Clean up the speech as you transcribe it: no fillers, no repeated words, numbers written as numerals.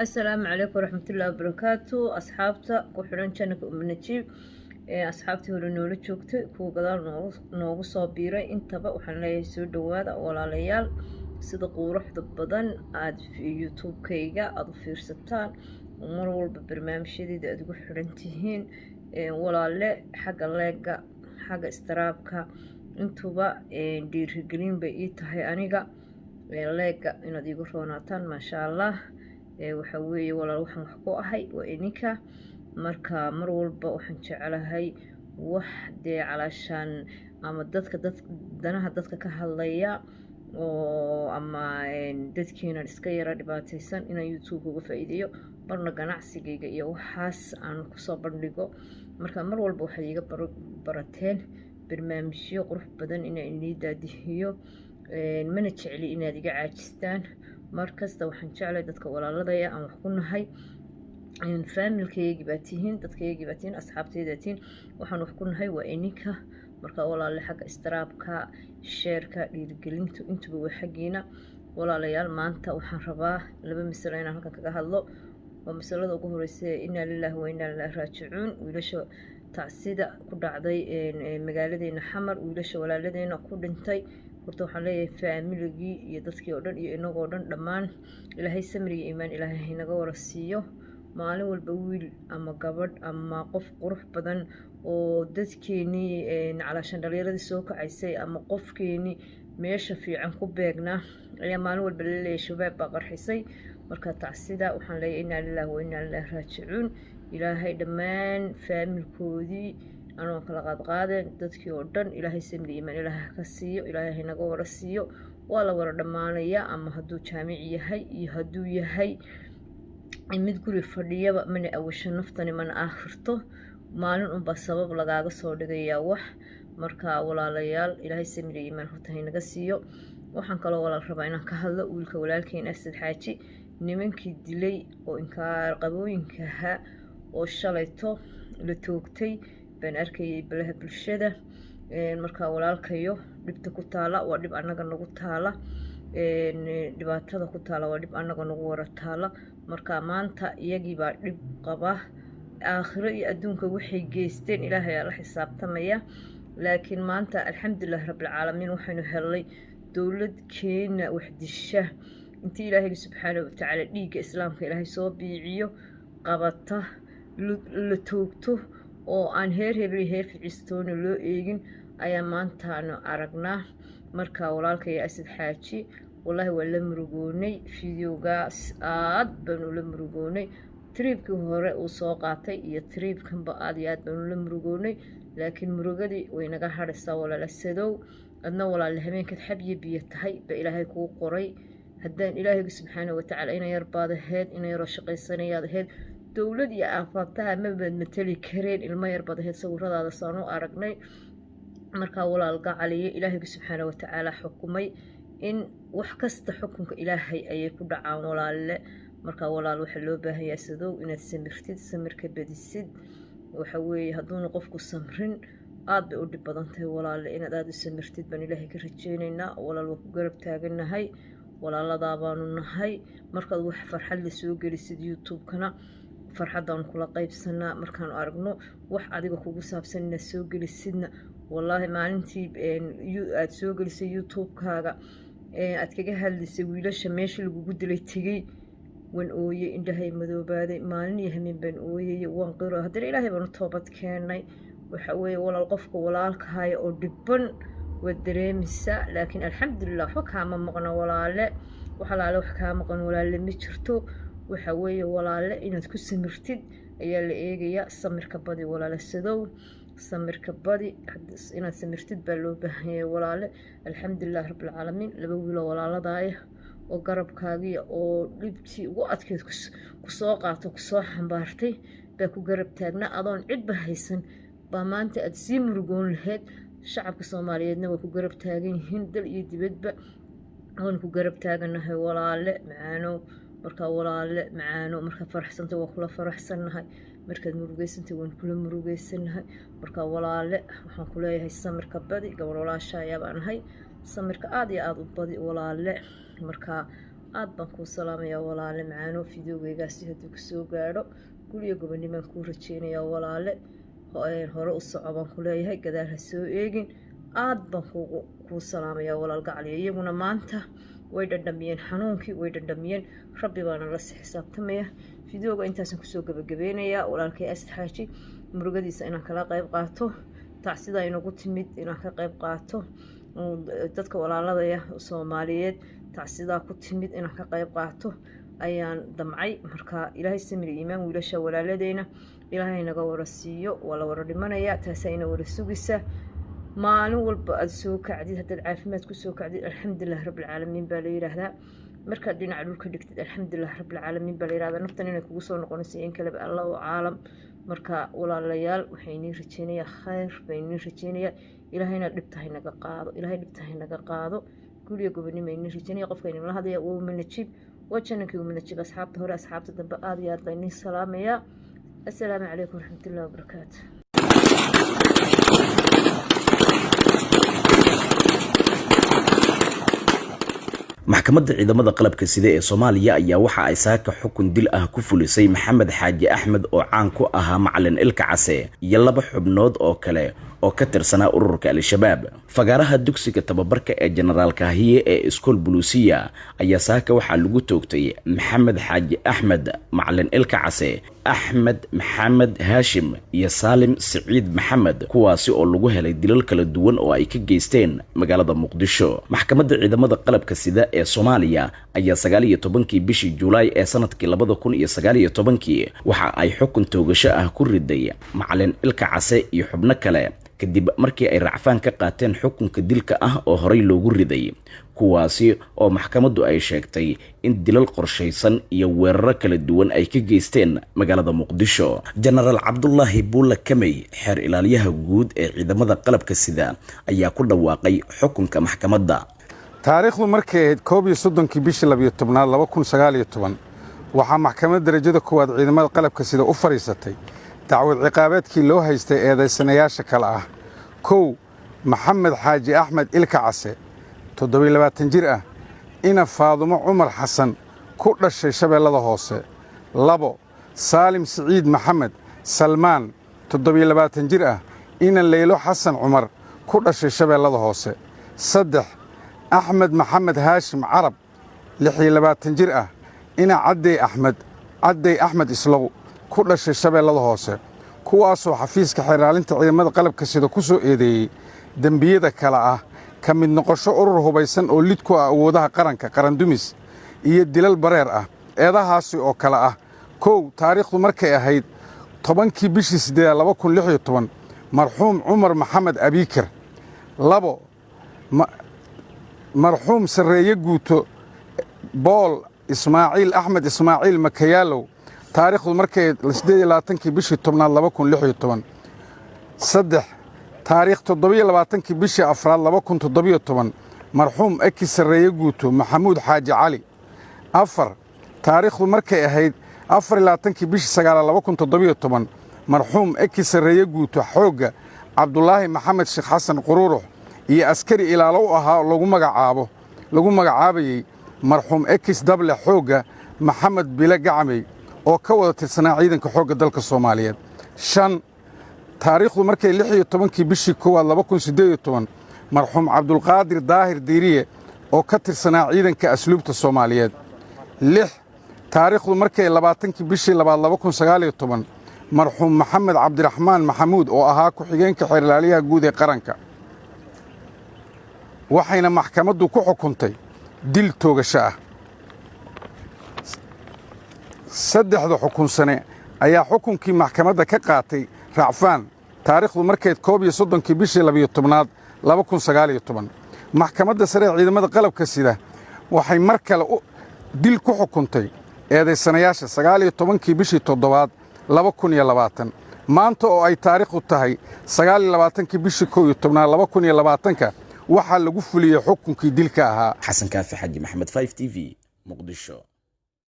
Asalaamu calaykum waraxmatullaahi wabarakaatu. Asxaabta ku xidhan channelka Umu Najiib ee asxaabtii hore noola joogtay, kuwa gadaal noogu soo biiray, intaba waxaan leeyahay soo dhawaada, walaalayaal. Sida quruxda badan aada YouTube-kayga aada u fiirsataan, mar walba barnaamijyadeeda aada ugu xidhan tihiin, walaale, xagga like-ga, xagga subscribe-ka, intuba dhiirigelin bay ii tahay aniga. Like-ga inaad iigu roonaataan, maasha Allah. Waxa weeye, walaal, waxaan wax ku ahay waa idinka. Marka mar walba waxaan jeclahay wax dee calaashaan ama dadka dad danaha dadka ka hadlaya oo ama dadkeenan iska yara dhibaataysan inaan YouTube uga faa'iideeyo, marna ganacsigayga iyo waxaas aan kusoo bandhigo. Marka mar walba waxaad iiga barateen barnaamijyo qurux badan inaan inii daadihiyo. Mana jecli inaad iga caajistaan. Mar kasta waxaan jeclay dadka walaaladaya aan wax ku nahay, family-kaygii baa tihiin, dadkaygii baa tihiin, asxaabtaydaa tihiin. Waxaan wax ku nahay waa ininka. Marka walaale, xagga subscribe-ka, share-ka, dhiirigelintu, intuba waa xaggiina, walaalayaal. Maanta waxaan rabaa laba masalo inaan halkan kaga hadlo. Waa masalada ugu horeysa: inaa lilaahi wa inaa ilaahi raajicuun. Wiilasha tacsida ku dhacday magaaladeena Xamar, wiilasha walaaladeena ku dhintay, horta waxaan leeyahay family-gii iyo dadkii oo dhan iyo inagoo dhan dhammaan Ilaahay samriga iimaan Ilaahay haynaga wara siiyo. Maalin walba wiil ama gabadh ama qof qurux badan oo dadkeenii calaashan dhalinyaradii soo kacaysay ama qofkeenii meesha fiican ku beegnaa ayaa maalin walba la leeyahay Shabaab baa qarxisay. Marka tacsida waxaan leeyahay inaa lilaahi wa inaa ilaahi raajicuun. Ilaahay dhammaan family-koodii anoon kala qaadqaadeen, dadkii oo dhan, Ilaahay samri iimaan Ilaahay ka siiyo, Ilaahay haynaga wara siiyo. Waa la wara dhammaanayaa, ama hadduu jaamic yahay iyo hadduu yahay mid guri fadhiyaba, mana awasho naftani, mana aakhirto. Maalin unbaa sabab lagaaga soo dhigayaa wax. Marka walaalayaal, Ilaahay samir iyo iimaan horta haynaga siiyo. Waxaan kaloo, walaal, rabaa inaan ka hadlo wiilka walaalkeen Asad Xaaji, nimankii dilay oo inkaar qabooyinkaha oo shalayto la toogtay baan arkayay balaha bulshada. Marka walaalkayo dhibta ku taala waa dhib annaga nagu taala, dhibaatada ku taala waa dhib annaga nagu wara taala. Marka maanta iyagiibaa dhib qaba. Aakhiro iyo adduunka waxay geysteen Ilaahay aa la xisaabtamaya. Laakiin maanta, alxamdulilahi rabbilcaalamiin, waxaynu helnay dowlad keena wax disha intii Ilaahayga subxaana watacaala dhiigga Islaamka Ilaahay soo biiciyo, qabata, la toogto oo aan heer hebel iyo heer ficistoona loo eegin ayaa maantaanu aragnaa. Marka walaalkaya Asad Xaaji, wallaahi waa la murugoonay video-gaas, aad baanu ula murugoonay. Trip-kii hore uu soo qaatay iyo trip-kanba aad iyo aad baanu ula murugoonay. Laakiin murugadii way naga hadhaysaa, walaal Asadow. Adna, walaale, habeenkaad xabyo biyo tahay ba Ilaahay kuu qoray. Haddaan Ilaahayga subxaana watacaala, ina yar baad ahayd, ina yaroo shaqaysanayaad ahayd, dowlad iyo aafaabtaha mabaad matali kareen. Ilmo yar baad ahayd, sawiradaada saan u aragnay. Markaa walaal gacaliye, Ilaahayga subxaana watacaala xukumay in wax kasta xukunka Ilaahay ayay ku dhacaan, walaale. Markaa walaal, waxaa loo baahanyaa, Sadow, inaad samirtid, samirka badisid. Waxa weeye, hadduuna qofku samrin aada bay u dhib badan tahay. Walaale, inaad aada u samirtid baan Ilaahay ka rajeynaynaa. Walaal, waa ku garab taaganahay, walaaladaa baanu nahay. Markaad wax farxad la soo gelisid YouTube-kana, farxaddaanu kula qaybsanaa. Markaanu aragno wax adiga kugu saabsan inaad soo gelisidna, wallaahi maalintii aada soo gelisay YouTube-kaaga aad kaga hadlaysay wiilasha meesha lagugu dilay tegey, waan ooyey, indhahay madoobaaday, maalin iyo hameen baan ooyayay, waan qiro. Haddana Ilaahay baan u toobad keenay. Waxa weeye, walaal, qofka walaalkahaya oo dhiban waad dareemaysaa. Laakiin alxamdulilah, waxba kaama maqno, walaale. Wax alaale wax kaa maqan, walaale, ma jirto. Waxa weeye, walaale, inaad ku samirtid ayaa la eegayaa. Samirka badi, walaale Sadow, samirka badi. Inaad samirtid baa loo baahanyay, walaale. Alxamdulilah rabbilcaalamiin, laba wiiloo walaaladaaya oo garabkaagiya oo dhibtii ugu adkeyd kusoo qaato, kusoo xambaartay baa ku garab taagnaa. Adoon cidba haysan baa maanta aada sii murugoon lahayd. Shacabka Soomaaliyeedna waa ku garab taagan yihiin, dal iyo dibadba waan ku garab taaganahay, walaale macaano. Markaa walaale macaano, markaad faraxsantay waa kula faraxsannahay, markaad murugeysantay waan kula murugeysanahay. Markaa walaale, waxaan ku leeyahay samirka badi. Gabar walaasha ayaa baan ahay. Samirka aada iyo aada u badi, walaale. Markaa Aad baan kuu salaamayaa, walaale macaano. Videogeygaasi hadduu kusoo gaadho, guriga gobonimaan kuu rajeynayaa, walaale. Hore u soco baan ku leeyahay, gadaal ha soo eegin. Aad baan kuu salaamayaa, walaal gacaliya. Iyaguna maanta way dhandhamiyeen xanuunkii, way dhandhamiyeen. Rabbi baana la xisaabtamaya. Videoga intaasaan kusoo gabagabeynayaa. Walaalkay Asad Xaaji murugadiisa inaan kala qayb qaato, tacsidaa inagu timid inaan ka qayb qaato, dadka walaaladaya Soomaaliyeed tacsidaa ku timid inaan ka qayb qaato ayaan damcay. Marka Ilaahay samir iimaan wiilasha walaaladeyna Ilaahay naga wara siiyo. Waa la wara dhimanaya, taasaa ina wara sugaysa. Maalin walba aada soo kacdid, haddaad caafimaad kusoo kacdid, alxamdulilah rabbilcaalamiin baa la yidhaahdaa. Markaad dhinaca dhulka dhigtid, alxamdulilah rabbilcaalamiin baa la yidhahdaa. Naftan inay kugu soo noqonayso in kaleba, Alla oo caalam. Marka walaalayaal, waxay inii rajeynayaa khayr baa inii rajeynayaa. Ilaahayna dhibta haynaga qaado, Ilaahay dhibta haynaga qaado. Guriga gobonimo inii rajeynaya. Qofka inila hadlaya waa Uma Najiib, waa channelkii Uma Najiib. Asxaabta hore, asxaabta dambe, aada iyo aad baa inii salaamayaa. Assalaamu calaykum waraxmatullahi wabarakaatu. Maxkamadda ciidamada qalabka sida ee Soomaaliya ayaa waxa ay saaka xukun dil ah ku fulisay Maxamed Xaaji Axmed oo caan ku ahaa Macalin Ilka Case iyo laba xubnood oo kale oo ka tirsanaa ururka Al-Shabaab. Fagaaraha dugsiga tababarka ee Jenaraal Kaahiye ee Iskool Buluusiya ayaa saaka waxaa lagu toogtay Maxamed Xaaji Axmed Macalin Ilka Case, Axmed Maxamed Haashim iyo Saalim Siciid Maxamed, kuwaasi oo lagu helay dilal kala duwan oo ay ka geysteen magaalada Muqdisho. Maxkamadda ciidamada qalabka sida ee Soomaaliya ayaa 19-kii bishii Juulaay ee sanadkii 2019-kii waxa ay xukun toogasho ah ku riday Macalin Ilka Case iyo xubno kale, kadib markii ay racfaan ka qaateen xukunka dilka ah oo horey loogu riday, kuwaasi oo maxkamaddu ay sheegtay in dilal qorshaysan iyo weeraro kala duwan ay ka geysteen magaalada Muqdisho. Jenaraal Cabdulaahi Buulla Kamey, xeer ilaaliyaha guud ee ciidamada qalabka sida, ayaa ku dhawaaqay xukunka maxkamadda. Taariikhdu markay ahayd 31-kii bishii 12aad 2019, waxaa maxkamadda darajada koowaad ciidamada qalabka sida u fadhiisatay dacwad ciqaabeedkii loo haystay eedaysanayaasha kale ah: 1, Maxamed Xaaji Axmed Ilka Case, 27 jir ah, ina Faadumo Cumar Xasan, ku dhashay Shabeellada Hoose; 2, Saalim Siciid Maxamed Salmaan, 27 jir ah, ina Leylo Xasan Cumar, ku dhashay Shabeellada Hoose; 3, Axmed Maxamed Haashim Carab, 26 jir ah, ina Caddey Axmed Caddey Axmed Islow, ku dhashay Shabeellada Hoose, kuwaasoo xafiiska xeer ilaalinta ciidamada qalabka sida ku soo eedeeyey dembiyada kale ah: ka mid noqosho urur hubaysan oo lid ku ah awoodaha qaranka, qarandumis, iyo dilal bareer ah. Eedahaasi oo kale ah: 1, taariikhdu markay ahayd 10-kii bishii siddeedaad 2016, marxuum Cumar Maxamed Abiikar; 2, marxuum sarreeye guuto Bool Ismaaciil Axmed Ismaaciil Makayaalow, taariikhdu markay 28-kii bishii tobnaad 2016; 3, taariikh 27-kii bishii afraad 2017, marxuum ex sarreeye guuto Maxamuud Xaaji Cali; 4, taariikhdu markay ahayd 24-kii bishii sagaalaad 2017, marxuum ex sarreeye guuto xoogga Cabdulaahi Maxamed Sheekh Xasan Quruurux iyo askari ilaalo u ahaa lagu magacaabayey marxuum ex dable xoogga Maxamed Bile Gacamey, oo ka wada tirsanaa ciidanka xoogga dalka Soomaaliyeed; 5, taariikhdu markay 16-kii bishii koowaad 2018, marxuum Cabdulqaadir Daahir Diiriye oo ka tirsanaa ciidanka asluubta Soomaaliyeed; 6, taariikhdu markay 20-kii bishii labaad 2019, marxuum Maxamed Cabdiraxmaan Maxamuud oo ahaa ku-xigeenka xeer ilaaliyaha guud ee qaranka. Waxayna maxkamaddu ku xukuntay dil toogasho ah. Saddexda xukunsane ayaa xukunkii maxkamadda ka qaatay racfaan taariikhdu markeed 31-kii bishii 12aad 2019. Maxkamadda sare ee ciidamada qalabka sida waxay mar kale dil ku xukuntay eedaysanayaasha 19-kii bishii toddobaad 2020. Maanta oo ay taariikhdu tahay 29-kii bishii 11aad 2020-ka waxaa lagu fuliyey xukunkii dilka ahaa. Xasan Kaafi Xaji Maxamed, 5 TV, Muqdisho.